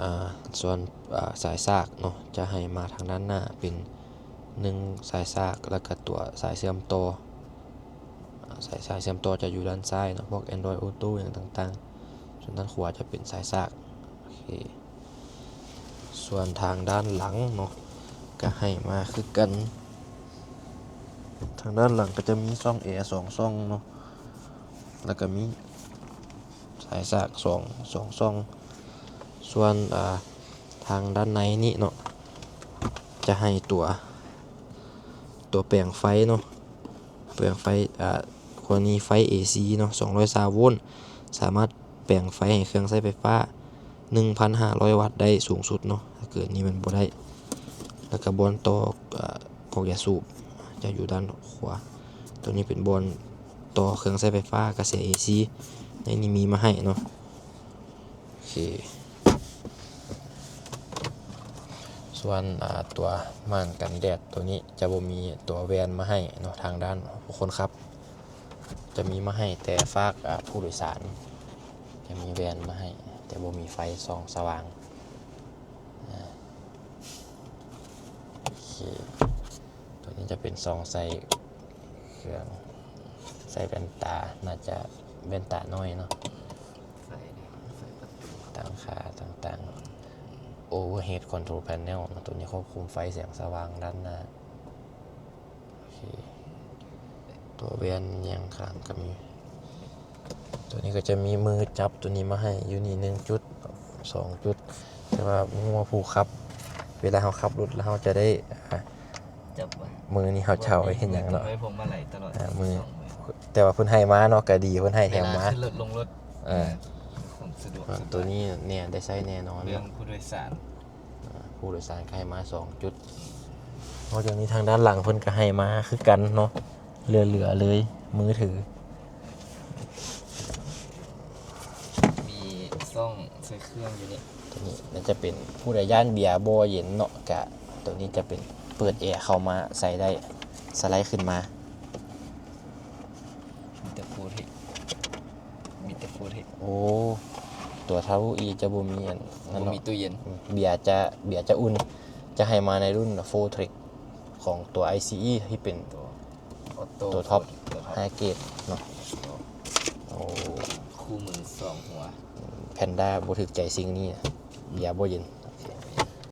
ອ່າ ສ່ວນ ອ່າ ສາຍຊາກເນາະ ຈະໃຫ້ມາທາງດ້ານໜ້າເປັນໜຶ່ງສາຍຊາກ ແລ້ວກະຕົວສາຍເຊື່ອມຕໍ່ ອາ ສາຍ ສາຍເຊື່ອມຕໍ່ຈະຢູ່ດ້ານຊ້າຍເນາະ ພວກ Android Auto ຫຍັງຕ່າງໆ ສ່ວນດ້ານຂວາຈະເປັນສາຍຊາກ. ໂອເຄ ສ່ວນທາງດ້ານຫຼັງເນາະ ກະໃຫ້ມາຄືກັນ. ທາງດ້ານຫຼັງກະຈະມີຊ່ອງແອສອງຊ່ອງເນາະ ແລ້ວກະມີ ສາຍຊາກສອງ ສອງຊ່ອງ. ສ່ວນ ອ່າ ທາງດ້ານໃນນີ້ເນາະ ຈະໃຫ້ຕົວ ຕົວແປງໄຟເນາະ ແປງໄຟ ອ່າ ກໍລະນີໄຟເອຊີເນາະ ສອງຮ້ອຍຊາວໂວນ ສາມາດແປງໄຟໃຫ້ເຄື່ອງໃຊ້ໄຟຟ້າໜຶ່ງພັນຫ້າຮ້ອຍວັດໄດ້ສູງສຸດເນາະ ຖ້າເກີນນີ້ມັນບໍ່ໄດ້. ແລ້ວກະບ່ອນຕໍ່ ອ່າ ພວກຢາສູບຈະຢູ່ດ້ານຂວາ. ໂຕນີ້ເປັນບ່ອນຕໍ່ເຄື່ອງໃຊ້ໄຟຟ້າ ກະແສເອຊີ ໃນນີ້ມີມາໃຫ້ເນາະ. ໂອເຄ ສ່ວນ ອ່າ ຕົວມ່ານກັນແດດໂຕນີ້ຈະບໍ່ມີຕົວແວ່ນມາໃຫ້ເນາະ ທາງດ້ານຜູ້ຄົນຂັບ ຈະມີມາໃຫ້ແຕ່ຟາກ ອ່າ ຜູ້ໂດຍສານ ຈະມີແວ່ນມາໃຫ້ ແຕ່ບໍ່ມີໄຟສ່ອງສະຫວ່າງ. ອາ ໂອເຄ ຕົວນີ້ຈະເປັນຊ່ອງໃສ່ເຄື່ອງ ໃສ່ແວ່ນຕາ ໜ້າຈະແວ່ນຕານ້ອຍເນາະ ໃສ່ ໃສ່ປະຕູ ຕັ້ງຄ່າຕ່າງໆ Overhead Control Panel ເນາະ ຕົວນີ້ຄວບຄຸມໄຟແສງສະຫວ່າງດ້ານໜ້າ. ໂອເຄ ຕົວແວ່ນຫຍັງຂ້າງກະມີ ຕົວນີ້ກະຈະມີມືຈັບຕົວນີ້ມາໃຫ້ຢູ່ນີ້ໜຶ່ງຈຸດ ສອງຈຸດ ແຕ່ວ່າບໍ່ຮູ້ວ່າຜູ້ຂັບ ເວລາເຮົາຂັບລົດແລ້ວເຮົາຈະໄດ້ ອ່າ ຈັບໄວ້ ມືນີ້ເຮົາຈະເອົາໄວ້ເຮັດຫຍັງເນາະ ມື ອ່າ ມື ແຕ່ວ່າເພິ່ນໃຫ້ມາເນາະ ກະດີ ເພິ່ນໃຫ້ແຖມມາ ເວລາຂຶ້ນລົດລົງລົດ ເອີ ຄວາມສະດວກ ອ່າ ຕົວນີ້ແນ່ ໄດ້ໃຊ້ແນ່ນອນ ເລື່ອງຜູ້ໂດຍສານ ອ່າ ຜູ້ໂດຍສານກະໃຫ້ມາສອງຈຸດ. ນອກຈາກນີ້ທາງດ້ານຫຼັງເພິ່ນກະໃຫ້ມາຄືກັນເນາະ ເຫຼືອໆເລີຍ ມືຖື ມີຊ່ອງໃສ່ເຄື່ອງຢູ່ນີ້ ຕົວນີ້ໜ້າຈະເປັນ ຜູ້ໃດຢ້ານເບຍບໍ່ເຢັນເນາະ ກະຕົວນີ້ຈະເປັນເປີດແອເຂົ້າມາໃສ່ໄດ້ ສະໄລຂຶ້ນມາ ມີແຕ່ Four Track ມີແຕ່ Four Track ໂອ້ ຕົວ Travel E ຈະບໍ່ມີອັນນັ້ນເນາະ ບໍ່ມີຕູ້ເຢັນ ເບຍຈະ ເບຍຈະອຸ່ນ ຈະໃຫ້ມາໃນລຸ້ນ Four Track ຂອງຕົວ ICE ທີ່ເປັນຕົວ Auto ຕົວ Top ຕົວ Top High Grade ເນາະ. ໂອ້ ຄູ່ມືສອງຫົວ Panda ບໍ່ຖືກໃຈສິ່ງນີ້ ເບຍບໍ່ເຢັນ.